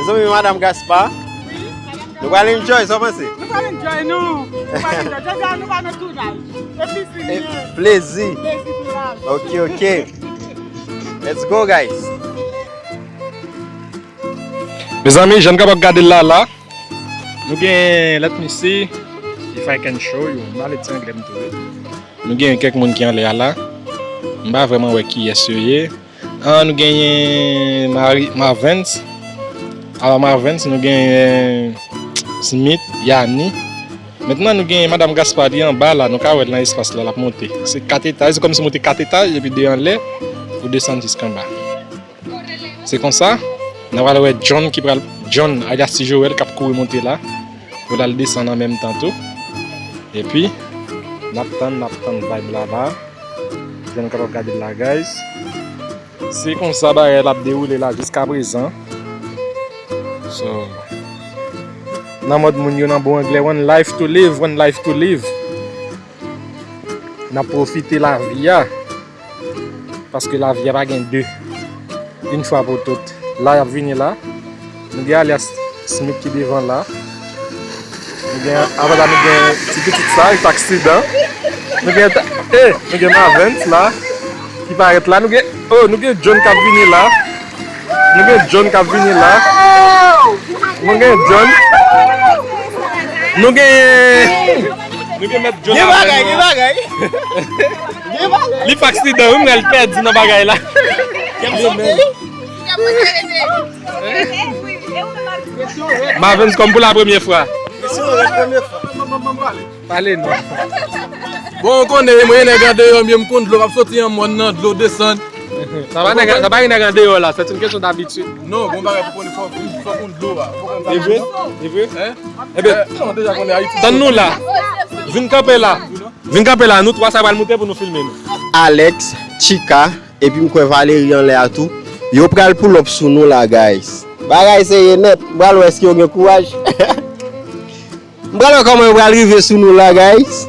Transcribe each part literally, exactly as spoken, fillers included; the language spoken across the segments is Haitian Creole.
Zanmi Madanm Gaspard. Nou pral enjoy, sa w panse? Nou pral enjoy, nou. Nou pral enjoy. Jodi a, nou pa nan tounaj. Se plezi nou ye. Plezi. Plezi tounaj. Ok, ok. Let's go, guys. Mezanmi, jan n kapab gade l la, la, nou gen, let me see if I can show you. M pale ti anglè m tou wi. Nou gen kèk moun ki anlè a la. M pa vrèman wè kiyès yo ye. Ah, nou genyen Mari, Marvens. Alò, Marvens, nou genyen Smith, Yani. Mentnan, nou genyen Madanm Gaspard anba la. Nou ka wè l nan espas la, l ap monte. Se kat etaj, se kòmsi w monte kat etaj, epi de anlè, ou desann jiskanba. Se konsa, n a pral wè John ki pral, John, alyas Ti Joel, k ap kouri monte la. Pou l al desann an menm tan tou. Epi, n ap tann, n ap tann vibe la la. Jan nou kapab gade l la, guys. Se konsa bagay la ap dewoule la jiskaprezan. So, nan mòd moun yo nan bon anglè, one life to live, one life to live. N ap pwofite lavi a. Paske lavi a pa gen de. Yon fwa pou tout. La, y ap vini la. Nou gen alyas Smith ki devan la. Nou gen, apre sa, nou gen ti pitit sa, li t aksidan. Nou gen, ta- eh, nou gen Marvens la, ki parèt la. Nou gen, oh, nou gen John k ap vini la. Nou gen John k ap vini la. Nou gen John. Nou gen, nou gen mèt John. Gen bagay, gen bagay. Li pa aksidan, wi, m pral pèdi nan bagay la. Marvens, kòm pou la premyè fwa. Pale non. Bon, ou konnen, mwen nèg andeyò, m ye, m konn dlo, m ap soti yon mòn nan dlo, desann. Sa pa nèg, sa pa gen nèg andeyò la, c'est une question d'habitude. Non, bon bagay pou konnen, fòk, fòk ou dlo a. E vre? E vre? Hein? Ebyen, non, deja konnen Ayiti. Tann nou la. Vin kanpe la. Vin kanpe la, nou twa sa pral moute pou nou filme nou. Alex, Chika, epi m kwè Valerie anlè a tou. Yo pral pull up sou nou la, guys. Bagay serye nèt. M pral wè èske yo gen kouraj. M pral wè kòman yo pral rive sou nou la, guys.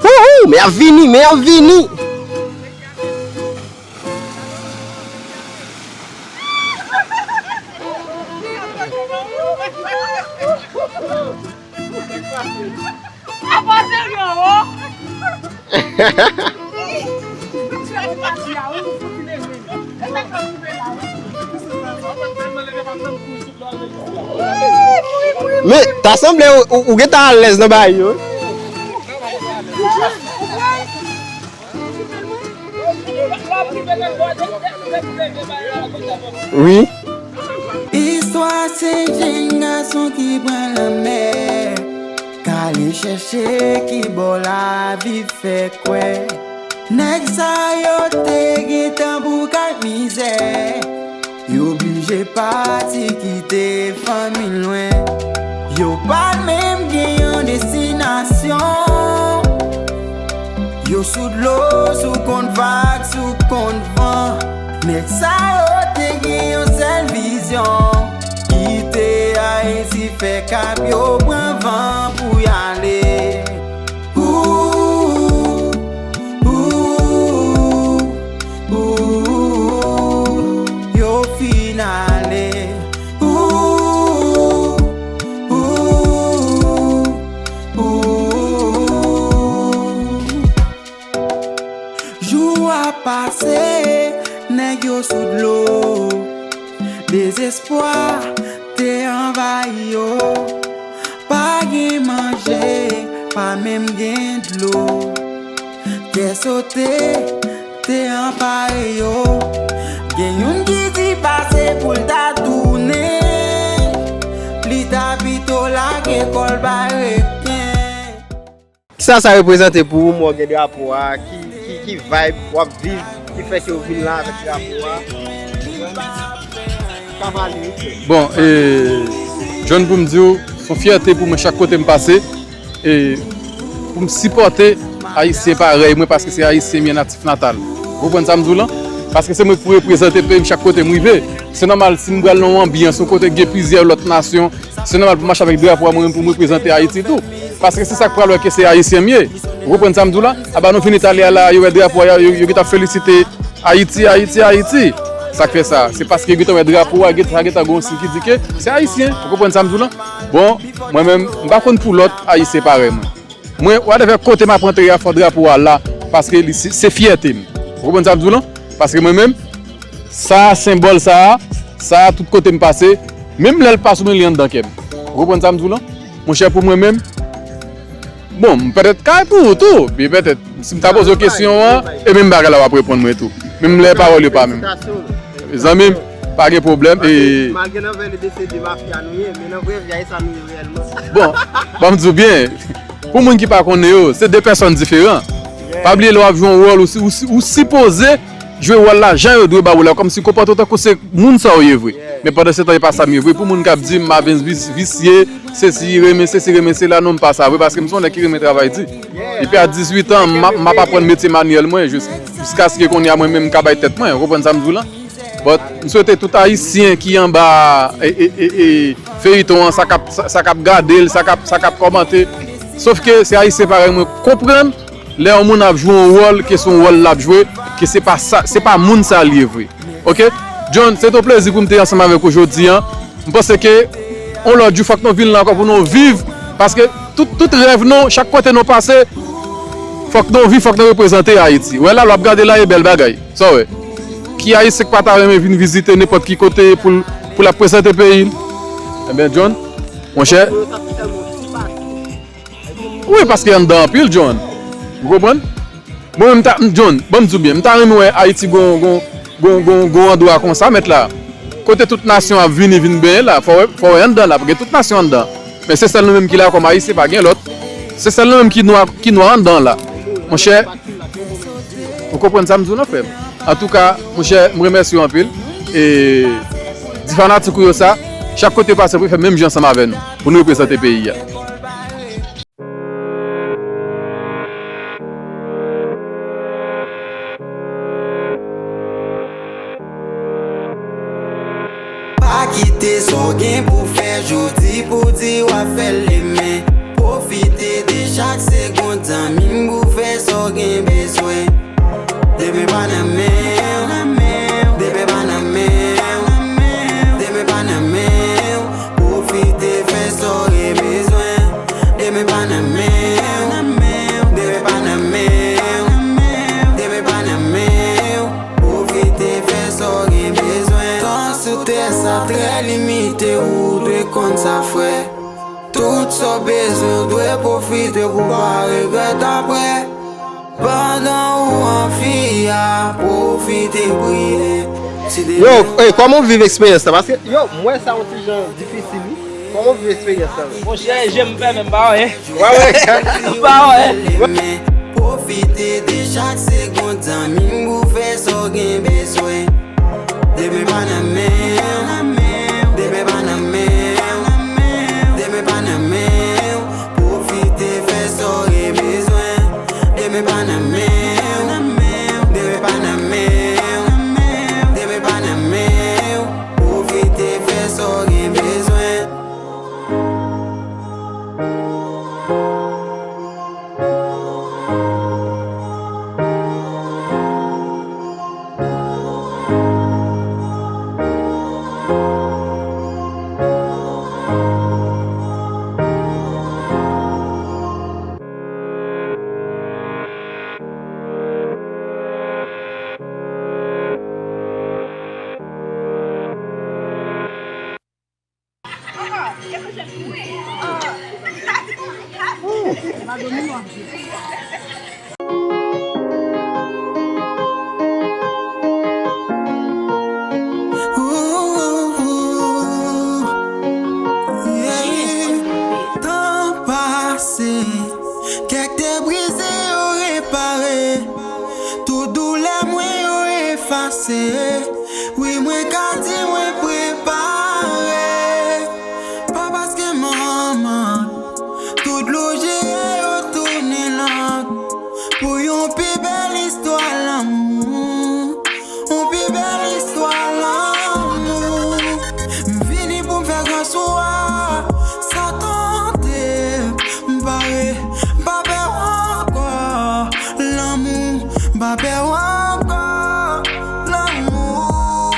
Wouhou! Men y ap vini, men y ap vini! Men, ta sanble ou, ou, ou gentan alèz nan bagay yo. Wi. Istwa se jenn gason ki pran lanmè, k ale chèche ki bò lavi fè kwè. Nèg sa yo te gentan bouke ak mizè, yo blije pati kite fanmi lwen. Yo pa t menm gen yon destinasyon. Yo sou dlo, sou kont vag, sou kont van. Nèg sa yo te gen yon sèl vizyon, kite Ayiti, fè kap yo pran van pou y ale. Ooh, ooh, ooh, yo fin ale. Ooh, ooh, ooh. Jou ap pase, nèg yo sou dlo. Dezespwa te anvayi yo. Pa gen manje, pa menm gen dlo. Kè sote te anpare yo. Gen youn ki di pase pou l ta tounen. Li ta pito lage kò l bay reken. Kisa sa reprezante pou ou, mwen gen drapo a, ki, ki, ki vibe w ap viv, ki fè ke w vin la avèk drapo a? Ka pale, wi, frè. Bon, e, John, pou m di w, se yon fyète pou mwen chak kote m pase, e, pou m sipòte Ayisyen parèy mwen, paske se Ayisyen m ye natif natal. Ou konprann sa m di w lan? Paske se mwen ki pou reprezante peyi m chak kote m rive. Se nòmal, si m pral nan yon anbyans, yon kote ki gen plizyè lòt nasyon, se nòmal pou m mache avèk drapo a mwen menm pou m reprezante Ayiti tou. Paske se sa k pral wè ke se Ayisyen m ye. Ou konprann sa m di w la? Aba nou vin Itali a la, yo wè drapo a, yo, yo gentan felisite Ayiti, Ayiti, Ayiti. Sa k fè sa? Se paske yo gentan wè drapo a, gentan, sa gentan gon siy ki di ke se Ayisyen. Ou konprann sa m di w la? Bon, mwen menm, m pa konn pou lòt Ayisyen parèy mwen. Mwen, whatever kote m ap antre a, fò drapo a la, paske li se, se fyète m. Ou konprann sa m di w la? Paske mwen menm, sa, senbòl sa, sa, tout kote m pase, menm lè l pa sou mwen, li anndan kè m. Ou konprann sa m di w la? Monchè, pou mwen menm, bon, m petèt kay pou ou tou, men petèt, si m ta poze w kesyon an, e menm bagay la w ap reponn mwen tou. Menm lè pawòl yo pa menm. Zanmi m, pa gen pwoblèm, e Malgre nan vèv nou se de mafya nou ye, men nan vrè vi a, e sa nou ye reyèlman. Bon, ban m di w byen, pou moun ki pa konnen yo, se de pèsòn diferan. Pa bliye lè w ap jwe yon wòl, ou, si- ou, si- ou sipoze jwe wòl la jan yo dwe ba w la, kòmsi konpòte w tankou se moun sa w ye vre. Men pandan se tan, e pa sa m ye vre. Pou moun k ap di m, Mavens vis- visye, sesi, renmen sesi, renmen sela, non, m pa sa vre, paske m se yon nèg ki renmen travay di. Depi a dizuit an, m ap, m ap aprann metye manyèl mwen, jis- jiskaske kounye a mwen menm m ka bay tèt mwen, ou konprann sa m di w la? But, m swete tout Ayisyen ki anba, e, e, e, e, feyiton an, sa k ap, sa, sa k ap gade l, sa k ap, sa k ap kòmante. Sof ke se Ayisyen parèy mwen, konprann lè yon moun ap jwe yon wòl, ke se yon wòl l ap jwe, ke se pa sa, se pa moun sa l ye vre. Oke? John, se te yon plezi pou m te ansanm avèk ou jodi a. M panse ke yon lòt jou, fòk nou vin la ankò pou nou viv, paske tout, tout rèv nou, chak kote nou pase, fòk nou viv, fòk nou reprezante Ayiti. Wè la, l ap gade la, e bèl bagay. Sa w wè? Ki Ayisyen k pa ta renmen vin vizite nenpòt ki kote pou l, pou l ap prezante peyi l? Ebyen, John, monchè. Wi, paske anndan anpil, John. Ou konprann? Mwen menm, m ta, m, John, ban m di w byen, m ta renmen wè Ayiti gon, gon, gon, gon, gon andwa konsa, mèt la. Kote tout nasyon ap vini, vin benyen la, fò wè, fò wè anndan la, pou gen tout nasyon anndan. Men se sèl nou menm ki la kòm Ayisyen, pa gen lòt. Se sèl nou menm ki nwa, ki nwa anndan la. Monchè, ou konprann sa m di w non, frè m? Antouka, monchè, m remèsye w anpil. E di fanatik ou yo sa, chak kote yo pase pou yo fè menm jan ansanm avè nou, pou nou reprezante peyi a. Pa kite sa w gen pou fè jodi pou di w ap fè l demen. Pwofite de chak segonn, zanmi m, pou fè sa w gen bezwen. Demen pa nan men w, demen pa nan men w, demen pa nan men w. Pwofite fè sa w gen bezwen. Demen pa nan men w, demen pa nan men w, demen pa nan men w. Pwofite fè sa w gen bezwen. Tan sou tè sa trè limite, ou dwe konn sa, frè. Tout sa w bezwen, w dwe pwofite pou w pa regrèt apre. Pandan ou anvi a, pwofite priye. Si Demen Yo, ey, kòman w viv eksperyans la? Paske, yo, m wè sa yon ti jan difisil, wi. Kòman w viv eksperyans la, menm? Monchè, je m fèmen, m pa wè. Wè, wè. M pa wè. Men, pwofite de chak segonn, zanmi m, pou fè sa w gen bezwen. Demen pa nan men w, demen pa nan men w, demen pa nan men w. Pwofite fè sa w gen bezwen. Demen pa nan men w, demen pa nan men w, demen pa nan men w. Pwofite fè sa w gen bezwen. Tan pase, kèk te brize, yo repare. Tout doulè mwen yo efase. Wi, mwen ka di mwen prepare. Pa paske manman, tout dlo jeye yo tounen lang. Pou yon pi bèl istwa lanmou, yon pi bèl istwa lanmou. M vini pou m fè gran sou a, sa tante m, m pare. Pa pè w ankò, lanmou.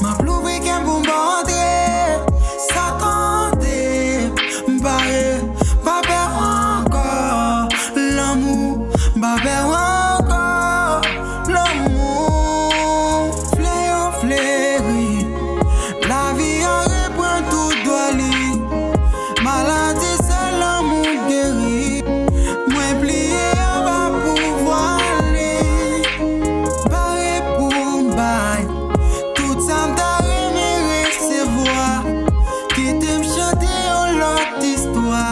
M ap louvri kè m pou m pa antre. Sa tante m, m pare. Pa pè w ankò, lanmou. M pa pè w ankò, lanmou. Fleyo fleri, lavi a reprann tout dwa li. Maladi sèl lanmou geri. Mwen pliye anba pouvwa li. Pare pou m bay tout sa m ta renmen resevwa. Kite m chante yon lòt istwa.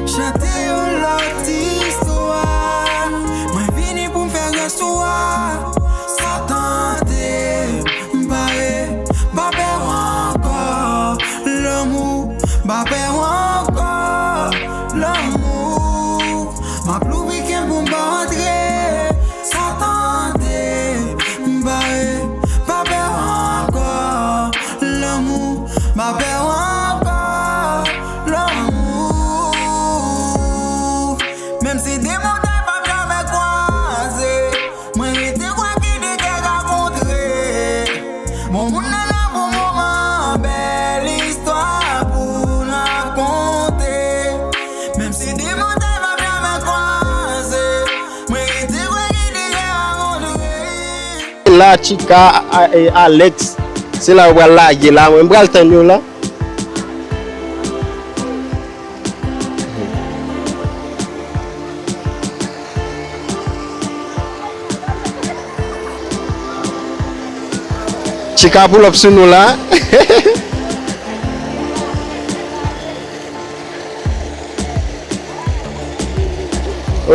Chante yon lòt istwa. Mwen vini pou m fè gras ou a. Sa tante m, m pare. Pa pè w ankò, lanmou. Pa pè w ankò, lanmou. M ap louvri kè m pou m pa antre. Sa tante m, m pare. Pa pè w ankò, lanmou. Pa pè w ankò, lanmou. Menm si de montay p ap janmen kwaze, mwen rete kwè ki de kè ka kontre. Bon moun nan la pou moman, bèl istwa pou n rakonte. Menm si de montay p ap janmen kwaze, mwen rete kwè ki de kè ka kontre. La, Tchika, a, e, Alex, se la yo pral lage la. Mwen, m pral tann yo la. Tchika pull up sou nou la.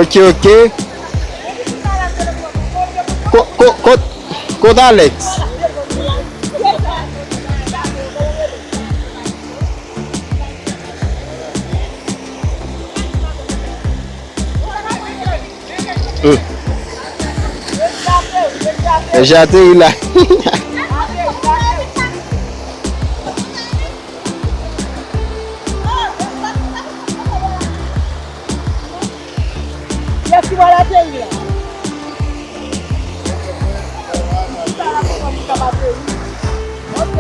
Ok, ok. Ko-, ko-, kot, kot Alex? Hmm. Deja ateri la.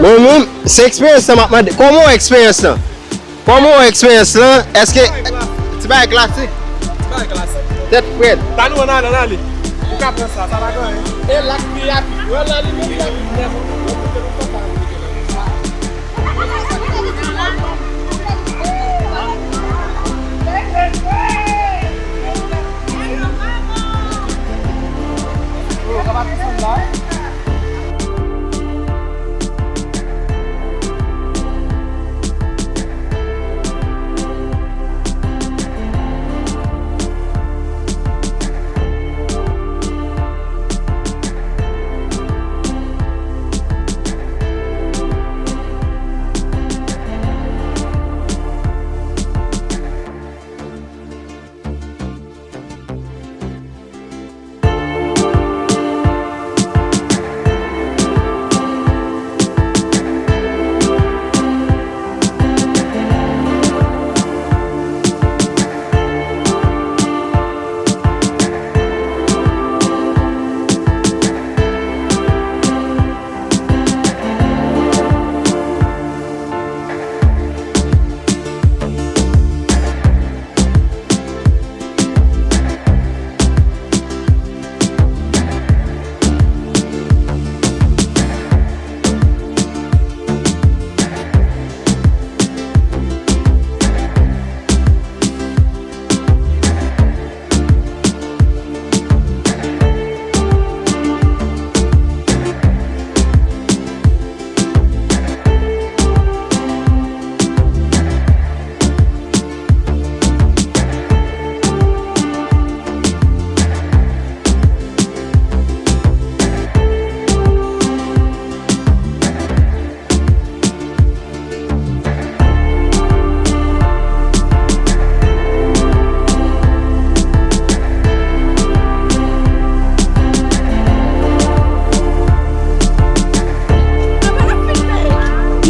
Mwen menm, se eksperyans lan m ap mande. Kòman w eksperyans lan? Kòman w eksperyans lan? Èske ti bagay klasik? Ti bagay klasik. Tèt frèt. Talè w nan, nan ale. Ou ka pran sa, sa pa gen anyen. E lak li a pi. Wè la li menm li a pi nèf.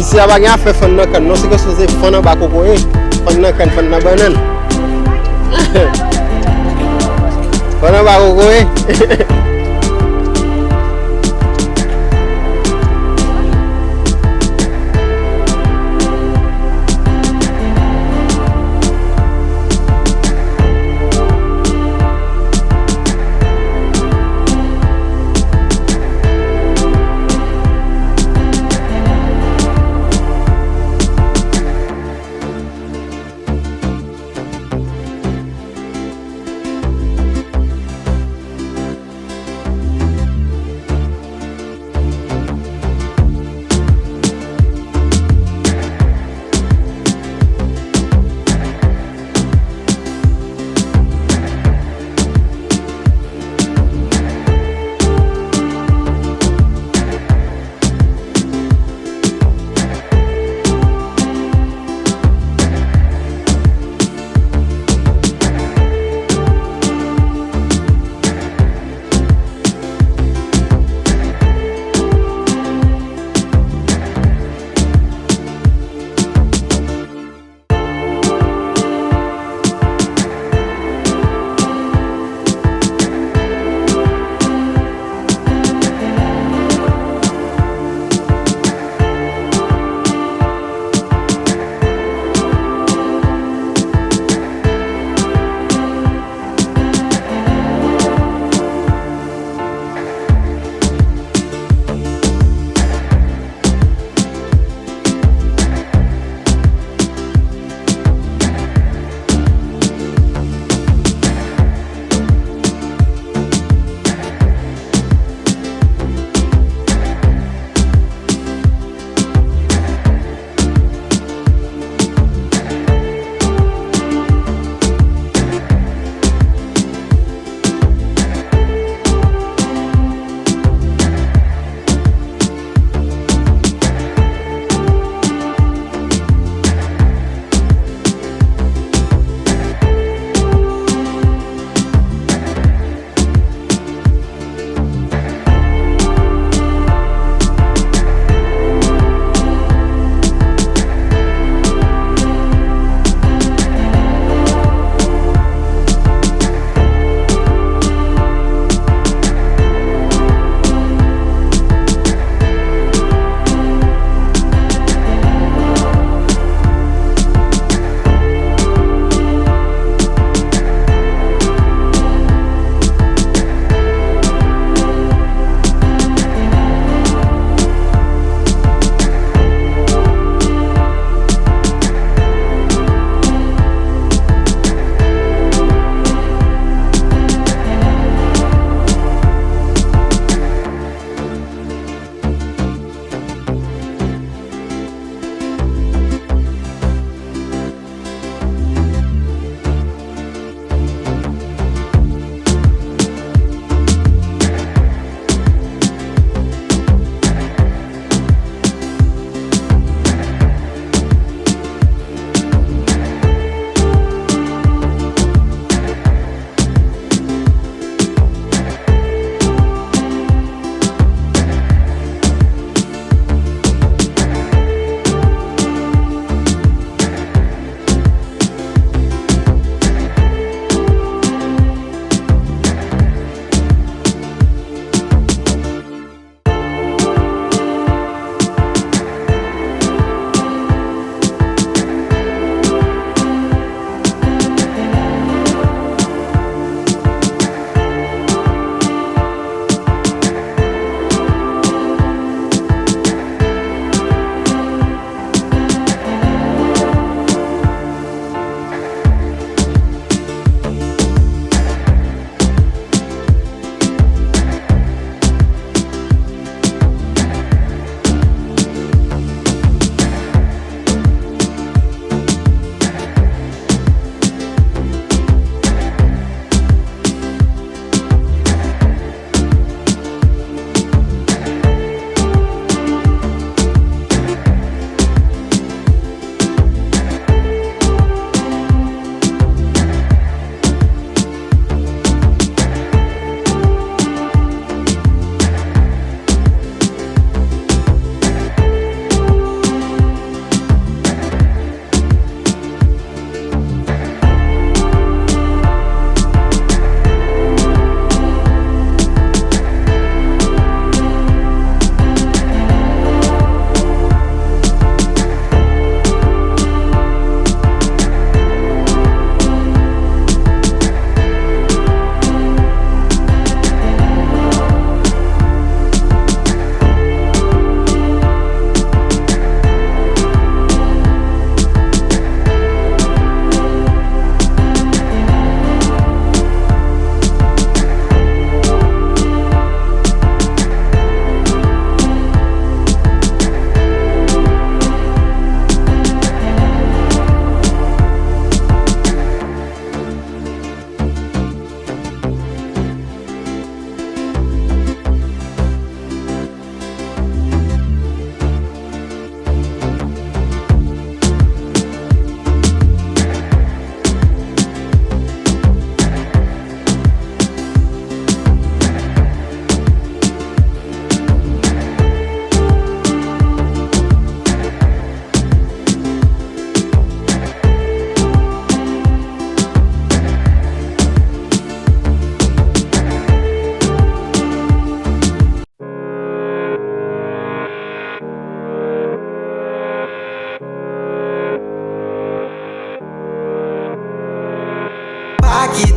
Isi a pa gen afè fann nan kann non, se kesyon se fann anba kokoye, fann nan kann, fann nan bannann. Pandan pa kokoye.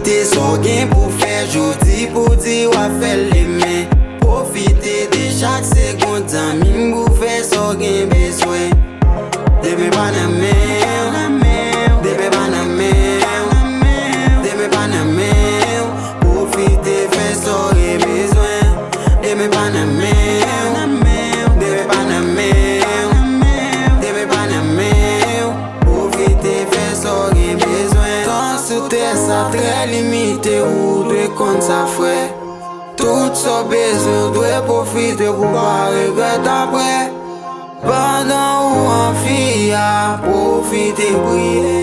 Te sa w gen pou fè jodi pou di w ap fè l demen. Pwofite de chak segonn zanmi m pou fè sa w gen bezwen. Demen pa nan men w. Demen pa nan men w. Demen pa nan men w. Pwofite fè sa w gen bezwen. Demen pa nan men w. Demen pa nan men w. Demen pa nan men w. Pwofite fè sa w gen bezwen. Tan sou tè sa trè limite, ou dwe konn sa, frè. Tout sa w bezwen, w dwe pwofite pou w pa regrèt apre. Pandan ou an vi a, pwofite priye.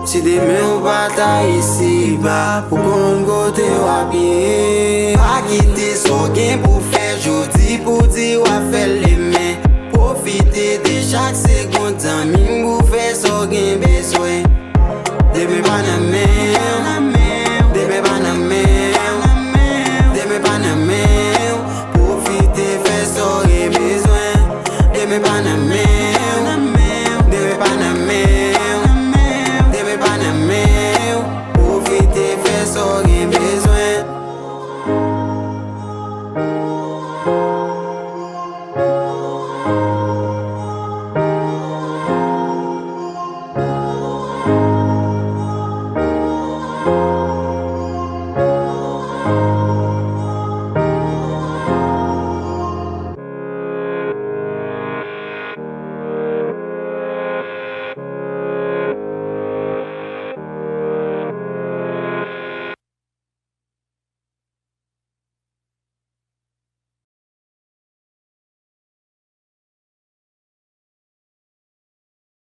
Si demen w pa ta isiba, pou konn kote w ap ye. Pa kite sa w gen pou fè jodi pou di w ap fè l demen. Pwofite de chak segonn zanmi m pou fè